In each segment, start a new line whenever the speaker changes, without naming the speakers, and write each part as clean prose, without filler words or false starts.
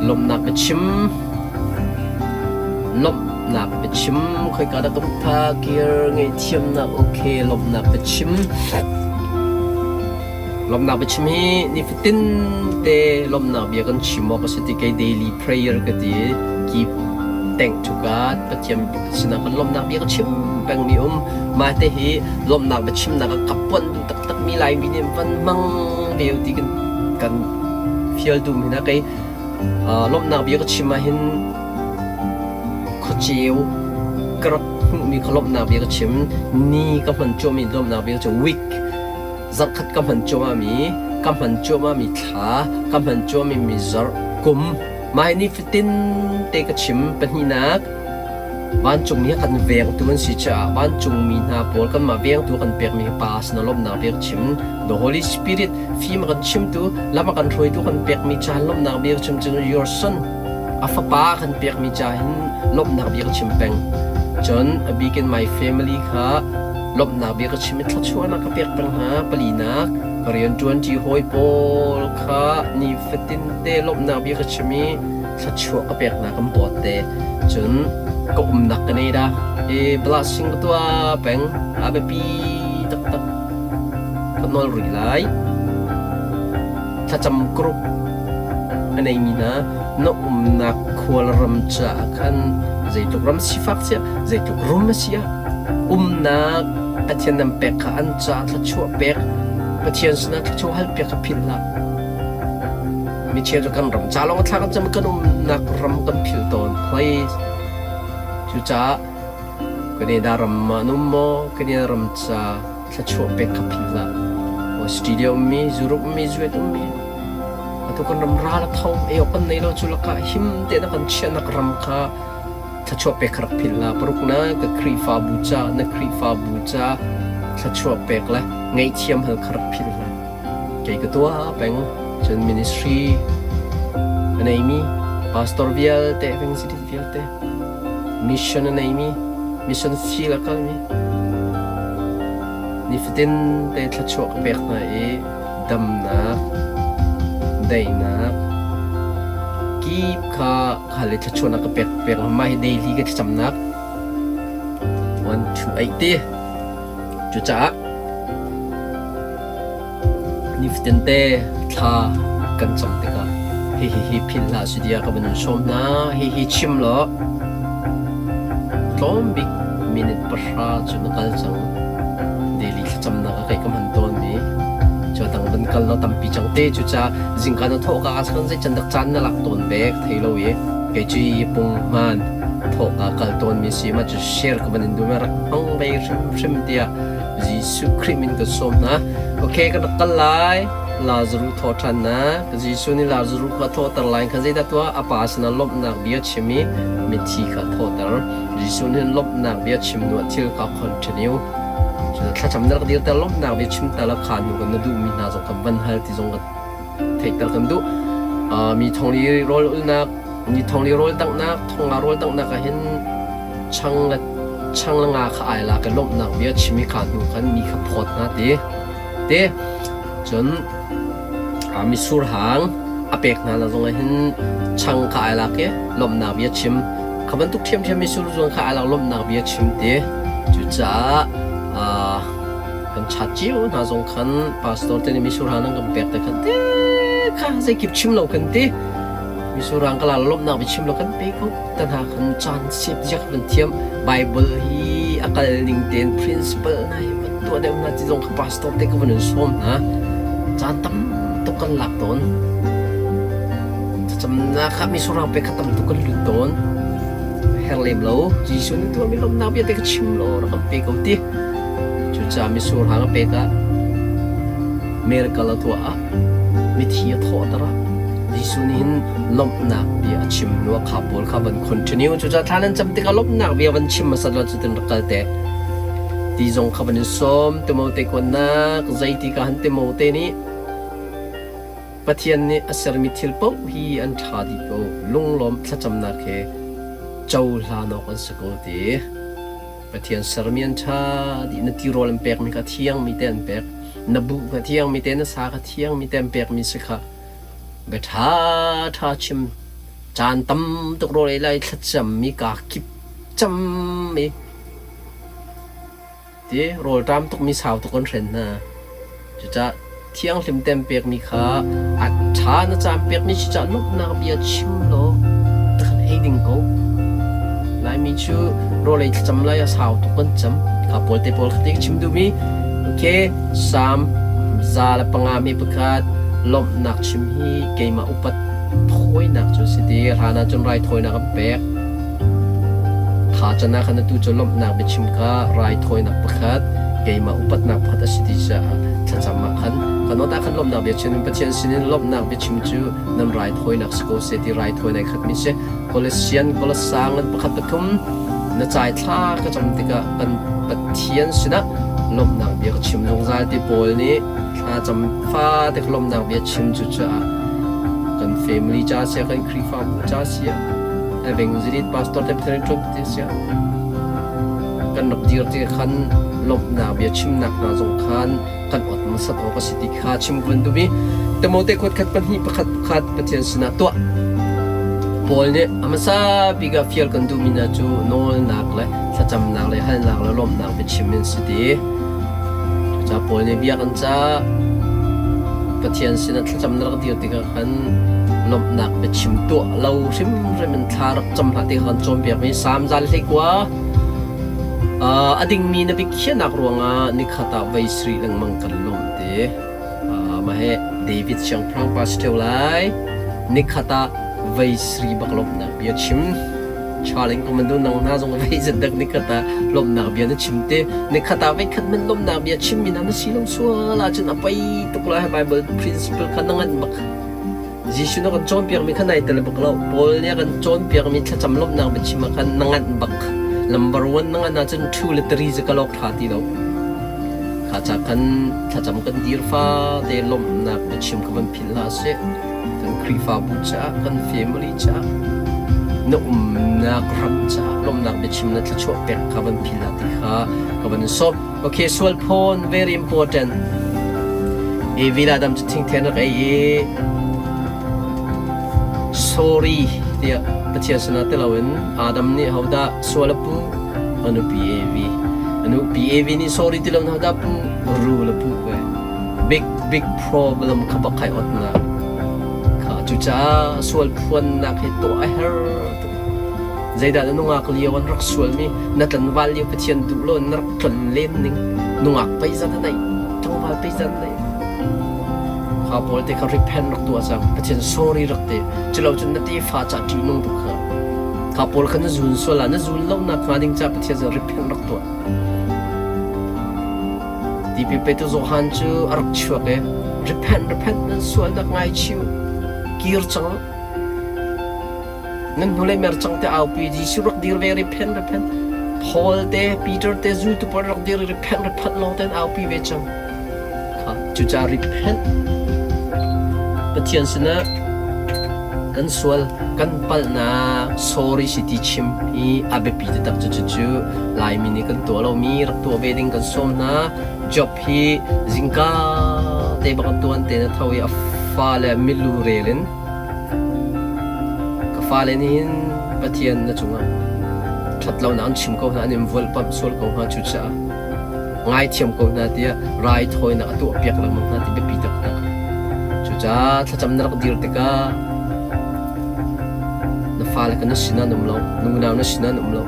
Lawmhnak biachim Lawmhnak biachim khoika dah ka phak kir ngaihthiamnak okay lawmhnak biachim Lawmhnak biachim hi nifatin te lawmhnak bia kan chim awk a si ti kei daily prayer ka ti keep thank to God Pathian sinah kan lawmhnak bia ka chim pengmi um mah te hi lawmhnak biachimnak a ka puan duh taktakmi Laimi nih van hmang ve ti kan kan fial duhmi hna kei lawmhnak bia ka chim ahhin khuaceu ka rak hmuhmi kha lawmhnak bia ka chim ni ka hman cuahmi lawmhnak bia ka chim week zarhkhat ka hman cuahmahmi ka hman cuahmahmi thla ka hman cuahmahmi zarh kum mah hi nifatin te ka chim pahnihnak Vancungmi a kan vengtu an si caah vancungmi hna pawl kanmah vengtu a kan pekmi hi Pa sin ah lawmhnak bia ka chim. The Holy Spirit fim a kan chimtu, lam a kan hruaitu kan pekmi ca hin lawmhnak bia ka chim cun your son a fapa a kan pekmi ca hin lawmhnak bia ka chim peng. Cun a bik in my family kha lawmhnak bia ka chim i thluachuahnak ka pek peng hna. Palinak ka rianṭuanṭi hawi pawl kha nifatin te lawmhnak bia ka chim i thluachuah ka peknak kan bawt te cun ka umnak ka nei da i blessing ka tuah peng a biapi taktak ka nawl rih lai thlacam group a neimi hna na umnak khual ram caah khan zeitluk ram sifak sia zeitluk rum a si ah umnak Pathian nan pek kha an caah thluachuah pek Pathian sinah thluachuah hal piak kha philh hlah Micheu cu kan ram ca lawng a thla kan cam kan umnak ram kan philh tawn. Please. Cucaah Canada ram ah an um maw? Canada ram ca thluachuah pek kha philh hlah. Australia ummi, Europe ummi, US ummi. Atu kan ram ral a tho, ei awk kan nei lo cu lakah him tein a kan chiahnak ram kha thluachuah pek kha rak philh hlah. Paruknak ka Khrihfabu ca, na Khrihfabu ca thluachuah pek le ngaihthiam hal kha rak philh hlah. Kei ka tuah peng. Cun ministry a neimi pastor vialte, evangelist vialte, mission a neimi, mission field a kalmi, nifatin te thluachuah ka pek hna i damnak, daihnak, kip kha kha le thluachuahnak ka pek pek hna. Mah hi daily ka thlacamnak 1 2 8 ti. Cucaah Nifatinte thla kan cam tikah hihi philh hlah si tiah ka van in sawm hna. Hihi chim law tlawm bik minute 10 cu na kal cang. Daily thlacamnak ah kei ka hman tawnmi. Cu dang van kal law tampi cang te. Cucaah zingka na thawh ka ah khan zei can dak caan na lak tawn ve ka thei lo i kei cu hi punghman thawhka kal tawnmi si mah cu share ka van in duh rak hmang ve hrimhrim tiah Jesuh Khrih min kan sawm hna. Okay, kan rak kal lai. Lazaruh thawhṭhannak. Jesuh nih Lazaruh kha a thawhter lai kha zeidah tuah? A pa sinah lawmhnak bia chim i mithi kha a thawhter. Jesuh nih lawmhnak bia chim hnuah thil kha continue. Cun thlacam na rak dirter lawmhnak bia chim ta la kha hnu kan na duhmi hna zong kha van hal ti zong kan theihter kan duh. Mi thongli rawl ulnak, ni thongli rawl danghnak, thonga rawl danghnak ah hin chang le chang le nga kha ai lak i lawmhnak bia chim i kha hnu khan mi kha phawt hna ti te cun mitsur hang a pek hna na zong ah hin chang kha ai lak i lawmhnak bia chim kha bantuk ṭhiamṭhiam mitsur zuang kha ai lak lawmhnak bia chim ti cucaah kan chat cio hna zong khan pastor te nih mitsur hang nan kan pek te khan te kha zeikip chim lo kan ti mitsur hang ka la lawmhnak bia chim lo kan pe ko Tan ha khan caan siap ziak kan thiam. Bible hi a kal ning tein principle hna hi van tuah deuh hna ti zong kha pastor te ka van in sawm hna. Caan tam tuk kan lak tawn. Thlacamnak kha misurang pe kha tam tuk kan lut tawn. Her lem lo. Jesuh nih tuahmi lawmhnak vialte ka chim law rak kan pe ko ti. Cucaah misur hang a pek ah miracle a tuah ah mithi a thawhter ah Jesuh nih hin lawmhnak bia a chim hnu ah kha pawl kha van continue cucaah thla nan cam tikah lawmhnak bia van chim hmasat lo cutin rak kal te ti zong kha van in sawm Timote kuannak zeiti ka han Timote nih Pathian nih a sermi thil paoh hi an ṭha dih ko lunglawm thlacamnak he cohlan awk an si ko ti Pathian sermi an ṭha dih na tirawl an pekmi kha thiangmi te an pek na buh kha thiangmi te na sa kha thiangmi te an pekmi si kha bia ṭha ṭha chim. Caan tam tuk rawl ei lai thlacammi kaa kip cam i ti rawlṭam tukmi sau tuk an hren hna. Cucaah thianghlim tem pekmi kha a ṭha na caan pekmi si caah lawmhnak bia chim law na kan ei ding ko. Laimi cu rawl ei thlacam lai ah sau tuk kan cam. Kha pawl te pawl kha ti ka chim duhmi. Okay, Salm 105 mi pakhat lawmhnak chim hi keimah upat thawinak cu a si ti hlan ah cun raithawinak an pek. Kha can ah khan atu cu lawmhnak biachim kha raithawinak pakhat keimah upatnak pakhat a si ti caah thlacam ah khan kan awt ah khan lawmhnak biachim in Pathian sinin lawmhnak biachim cu nan raithawinak si ko seh ti raithawinak khatmi si. Kolosian Kolosa ngan pakhat pathum na cai thla ka cam tikah kan Pathian sinah lawmhnak bia ka chim zungzal ti Paul nih thla cam fate ka lawmhnak bia chim cu caah kan family ca sia kan Khrihfabu ca sia evangelist pastor te Pathian ṭuan ti sia kan rak dir ti khan lawmhnak bia chimnak hna zong khan kan ot hmasat awk a si ti kha chim kan duh i Timote khuat khat pahnih pakhat pakhat Pathian sinah tuah Paul nih a hmasa bik ah fial kan duhmi hna cu nawlnak le thlacamnak le halnak le lawmhnak biachim in si ti. Cucaah Paul nih bia kan cah. Pathian sinah thlacam na rak dir tikah khan lawmhnak biachim tuah lo hrimhrim in thla rak cam hlah ti kha kan cawnpiakmi Salm zal hleikua a dingmi na biakhiahnak ruangah nikhat ah voi sarih lengmang kan lawmh ti. Mah hi David siangpahrang pa si ṭheo lai. Nikhat ah voi sarih bak lawmhnak bia chim. Charling ko man nang hna zong vei zat dak nikhat ah lawmhnak bia na chim te. Nikhat ah voikhat man lawmhnak bia chim mi na na si lo sual ahcun a pei tuk lai Bible principle kha na nganh bak. Jesuh na kan cawnpiakmi kha nai tel bak lo. Paul nih a kan cawnpiakmi thlacam lawmhnak biachim ah khan na nganh bak. Number one na nganh ahcun two le three cu ka lawk ṭha ti lo. Kha ca khan thlacam kan dir fate lawmhnak biachim kha van philh hlah sih. Kan Khrihfabu caah, kan family caah, na umnak ram caah lawmhnak biachim le thluachuah pek kha van philh hlah ti kha ka van in sawm. Okay, sual phawn very important. Evi le Adam cu thingthen rak ei i sorry tiah Pathian sinah ti loin Adam nih hodah sual a puh? A nupi Evi. A nupi Evi nih sorry ti loin hodah puh? Rul a puh ve. Big big problem kha bak kai otnak. Kha cucaah sual phuannak hi tuah a herh tuk. Zeidah na nungak lio an rak sualmi, na tlanval lio Pathian duh lo na rak tlon len ning, nungak pei zat a neih, tlangval pei zat a neih. Kha pawl te kha repent rak tuah cang, Pathian sorry rak ti. Culo cun na tefa ca ṭihnung tuk kha. Kha pawl kha na zun sual ah na zun lo nak hnga ding ca Pathian cu repent rak tuah. Tipil petu Johan cu a rak chuak i repent repent nan sualnak ngaichih kir cang Nan hnulei mer cang te aupi Jesuh rak dir ve repent repent Paul te Peter te zultu pawl rak dir repent repent lawng ten aupi ve cang. Kha cucaah repent Pathian sinah kan sual kan palhnak sorry si ti chim hi a biapi taktak cu cucu Laimi nih kan tuah lomi rak tuah ve ding kan sawm hna. Job hi zingka te bak tuan te na tho i a fale milu rel in Ka fale nih hin Pathian na cungah ṭhatlonak an chim ko hna, an in volhpamh sual ko hnga cucaah ngaithiam ko hna tiah raithawinak a tuahpiak lengmang hna ti biapi taktak. Cucaah thlacam na rak dir tikah na fale kha na sinah an um lo, na unau na sinah an um lo.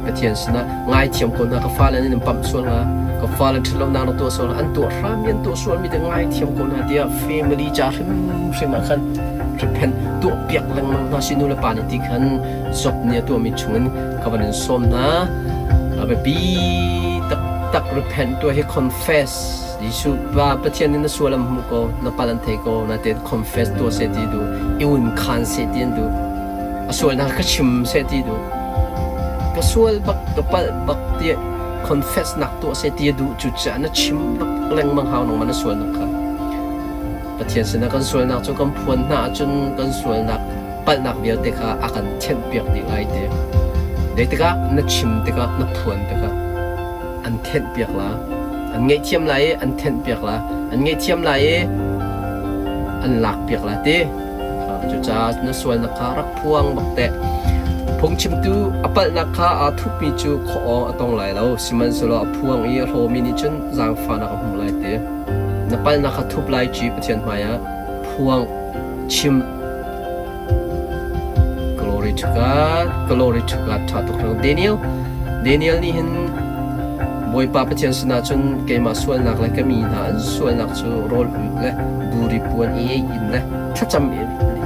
Pathian sinah ngaithiam ko hna ka fale nan in pamh sual hnga ka fale ṭhatlonak na tuah sual hnga an tuah hram i an tuah sualmi te ngaithiam ko hna tiah family ca hrimhrim ah khan repent tuah piak lengmang hna si nu le pa nih ti khan Job nih a tuahmi chungin ka van in sawm hna a biapi taktak repent tuah hi confess Jesuh pa Pathian nih na sual an hmu ko na pal an thei ko natein confess tuah seh ti duh i un khan seh ti an duh a sualnak ka chim seh ti duh ka sual bak ka palh bak tiah confess nak tuah seh ti a duh cucaah na chim bak lengmang hau nangmah na sualnak kha Pathian sinah kan sualnak cu kan phuan hna ahcun kan sualnak palhnak vialte kha a kan thianhpiak dih lai ti dei tikah na chim tikah na phuan tikah an thenhpiak la an ngaihthiam lai i an thenhpiak la an ngaihthiam lai i an lakpiak la ti. Cucaah na sualnak kha rak phuang bak teh. Phungchimtu a palhnak kha aa thupmi cu khuaawng a tong lai lo, sihmanhsehlaw a phuang i a hlawmi nih cun zaangfahnak a hmuh lai ti. Na palhnak kha thup lai ci Pathian hmaiah phuang chim. Glory to God, glory to God, ṭha tuk hring. Daniel, Daniel nih hin Bawipa Pathian sinah cun keimah sualnak le ka mi hna an sualnak cu rawl ulh le buri puan i ei in le thlacam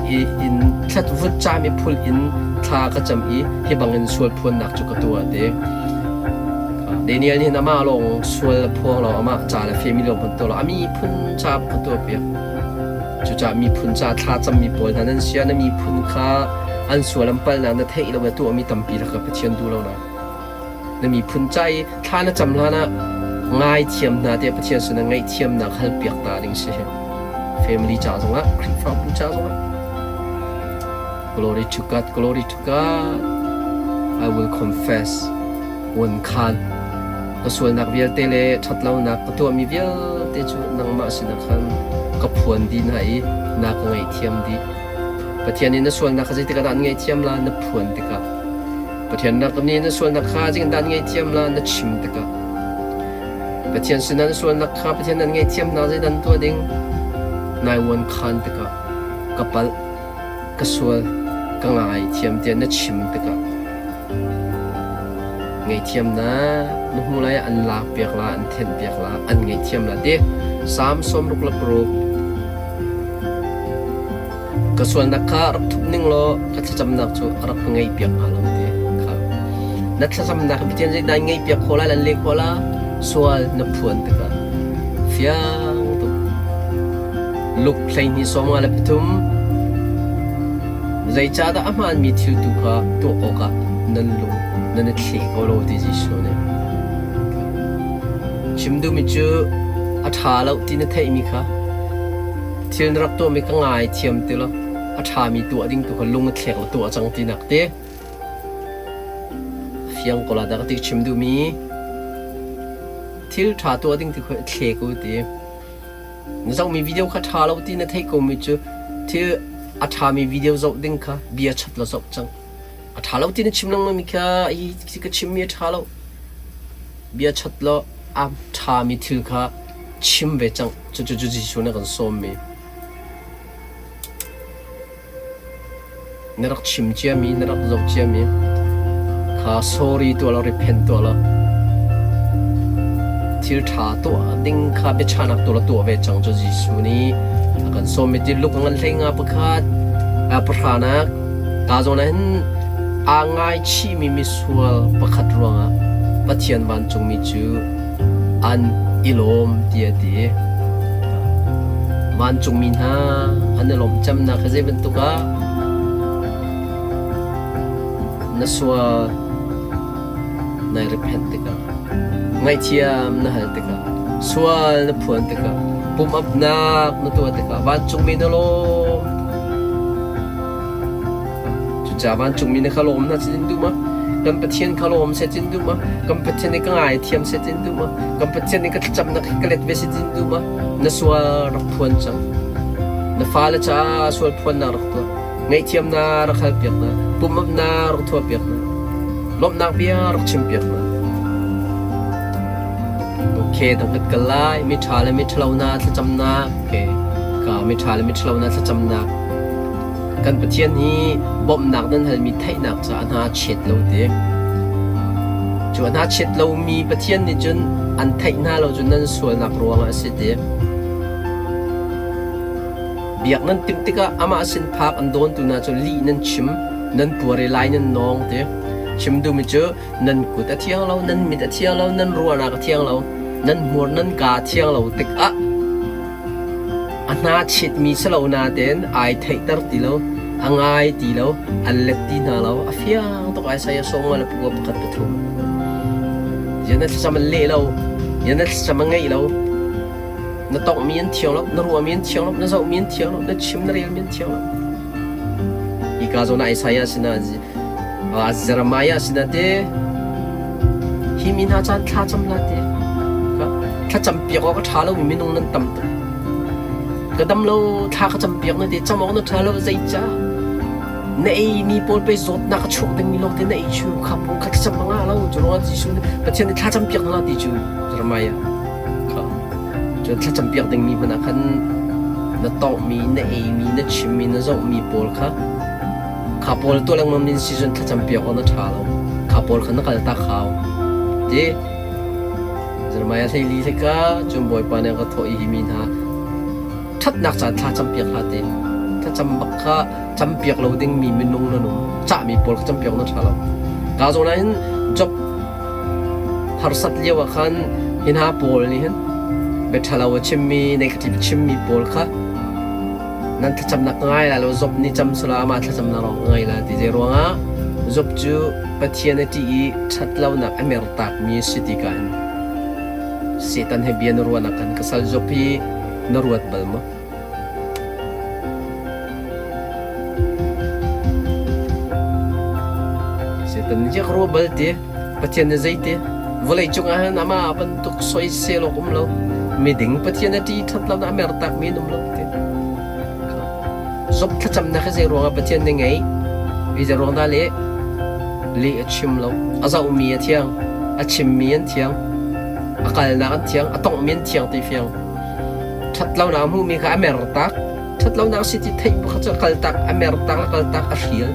in thlat vutcam i phul in thla ka cam i hi bangin sual phuannak cu ka tuah ti. Daniel nih hin amah lawng sual a phuang lo, amah ca le family lawng hmanh tuah lo, a miphun ca ka tuah piak. Cucaah miphun ca thlacammi pawl hna nan sia, na miphun kha an sual an palhnak na theih lo le tuahmi tampi lakah Pathian duh lonak. Na miphun ca i thla na cam hlan ah ngaithiam hna tiah Pathian sinah ngaihthiamnak halpiak ta ding si hi. Family ca zongah, Khrihfabu ca zongah. Glory to God, glory to God. I will confess. Won khan ka sualnak vialte le ṭhatlonak ka tuahmi vialte cu nangmah sinah khan ka phuan dih hna i na ka ngaihthiam dih. Pathian nih na sualnak kha zeitik ah dah an ngaihthiam la na phuan tikah. Pathian nih na sualnak kha zeitindah an ngaihthiam la na chim tikah. Pathian sinah na sualnak kha Pathian an ngaihthiam hna zeidah an tuah ding? Nai uan khan tikah ka palh, ka sual, ka ngaithiam tiah na chim tikah Ngaihthiamnak na hmu lai ah an lakpiak la, an thenhpiak la, an ngaihthiam la ti. Salm 66 Ka sualnak kha rak thup ning law ka thlacamnak cu a rak ka ngaihpiak hnga lo ti kha. Na thlacamnak Pathian zeidah an ngaihpiak khawh lai, an leh khawh la? Sual na phuan tikah fiang tuk. Luke 12:53 Zeicahdah a hmaanmi thil tu kha tuah awkah nan lung nan i thleh ko lo ti Jesuh nih. Chim duhmi cu a ṭha lo ti na theihmi kha thil na rak tuahmi ka ngaithiam ti law a ṭhami tuah ding tu kha lung a thlek la tuah cang tinak ti. A fiang ko la dah ka ti chim duhmi thil ṭha tuah ding ti kha i thlek u ti. Na zohmi video kha ṭha lo ti na theih komi cu thil a ṭhami video zoh ding kha bia chat law zoh cang. A ṭha lo ti na chim lengmangmi kha hi ka chimmi a ṭha lo. Bia chat law a ṭhami thil kha chim ve cang. Cucu Jesuh nih a kan sawmmi. Na rak chim ciami, na rak zoh ciami kha sorry tuah law repent tuah law thil ṭha tuah ding kha biachahnak tuah law tuah ve cang cu Jesuh nih a kan sawmmi ti luk a ngan hlei nga pakhat pahranak ka zawn ah hin aa ngaichihmi misual pakhat ruangah Pathian vancungmi cu an i lawm tiah a ti. Vancungmi hna an i lawmh cemnak hi zei bantuk ah na sual nai repent tikah ngaihthiam na hal tikah sual na phuan tikah pum-apnak na tuah tikah vancungmi na lawm. Cucaah vancungmi nih kha lawm hna seh duh ma? Kan Pathian kha lawm seh cin duh ma? Kan Pathian nih ka ngaithiam seh cin duh ma? Kan Pathian nih ka thlacamnak hi ka let ve seh cin duh ma? Na sual rak phuan cang. Na fale caah sual phuannak rak tuah. Ngaihthiamnak rak halpiak hna. Pumapnak rak thuahpiak hna. Lawmhnak bia rak chimpiak hna. Okay, dang kan kal lai. Mi ṭha le mi ṭhalo hna thlacamnak. Okay. Ka mi ṭha le mi ṭhalo hna thlacamnak. Kan Pathian hi bawmhnak nan halmi theihnak caah hna chet lo ti. Cu a hna chet lomi Pathian nih cun an theih hna lo cu nan sualnak ruangah a si ti. Biak nan timh tikah amah sin phak an dawntu hna cu lih nan chim, nan puar i lai nan nawng ti. Chim duhmi cu nan kut a thiang lo, nan mit a thiang lo, nan ruahnak a thiang lo, nan hmur nan kaa a thiang lo tikah A hna chitmi si lo nain ai theihter ti lo, a ngai ti lo, an let ti hna lo. A fiang tuk Isaiah sawm le pakua pakhat pathum. Ziah na thlacam an leh lo, ziah na thlacam a ngeih lo. Na tonghmi an thiang lo, na ruahmi an thiang lo, na zohmi an thiang lo, na chim na relmi an thiang lo. Hika zawn ah Isaiah sinah Jeremiah sinah te hi mi hna caan thla cam hlah te thlacam piak awk a ṭha lomi minung nan tam tuk. Ka dam lo thla ka campiak na ti cam awk na ṭha lo zeicah na eimi pawl pei zawtnak a chuak dingmi lawng te na ei cu kha pawl kha thlacam a ngah lo cu ruangah Jesuh nih Pathian nih thla campiak hna ti cu Jeremiah kha cun thlacam piak dingmi hmanh ah khan na tonghmi na eimi na chimmi na zohmi pawl kha kha pawl tuah lengmang min si cun thlacam piak awk na ṭha lo kha pawl kha na kal tak hau ti Jeremiah 14 hlika cun Bawipa nih a ka thawh i hi mi hna ṭhatnak caan thla campiak hlah ti. Thlacam bak kha campiak lo dingmi minung nan um. Cahmi pawl kha campiak na ṭha lo. Ka zawn ah hin job harsat lio ah khan hi hna pawl nih hin bia ṭhalo a chimmi, negative a chimmi pawl kha nan thlacamnak ka ngai lai lo. Job nih cam sula amah thlacamnak lawng ka ngai lai ti. Zei ruangah Job cu Pathian a ṭih i ṭhatlonak a mertakmi a si ti ka hin Satan he bia na ruahnak khan ka sal Job hi na ruat bal maw? Satan nih ka ruah bal ti Pathian nih zei ti vawlei cungah hin amah bantuk soisel awk um lo miding Pathian a ṭih ṭhat lo na a mertak mi an um lo ti Job thlacamnak hi zei ruangah Pathian nih ngei hi zei ruang dah leh leh a chim lo a zohmi a thiang a chimmi an thiang a kalnak an thiang a tonghmi an thiang ti fiang Ṭhatlonak a hmuhmi kha a mertak. Ṭhatlonak a si ti theih bu kha cu a kaltak, a mertak le kaltak a hrial.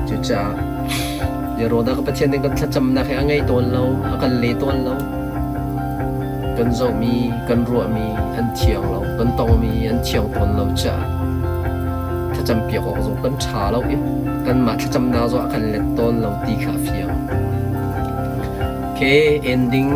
Cucaah Zeruahdah ka Pathian nih kan thlacamnak hi a ngei tawn lo, a kan le tawn lo. Kan zohmi, kan ruahmi an thiang lo, kan tongmi an thiang tawn lo caah thlacam piak awk zong kan ṭha lo i kanmah thlacamnak zong a kan let tawn lo ti kha a fiang. Okay, ending.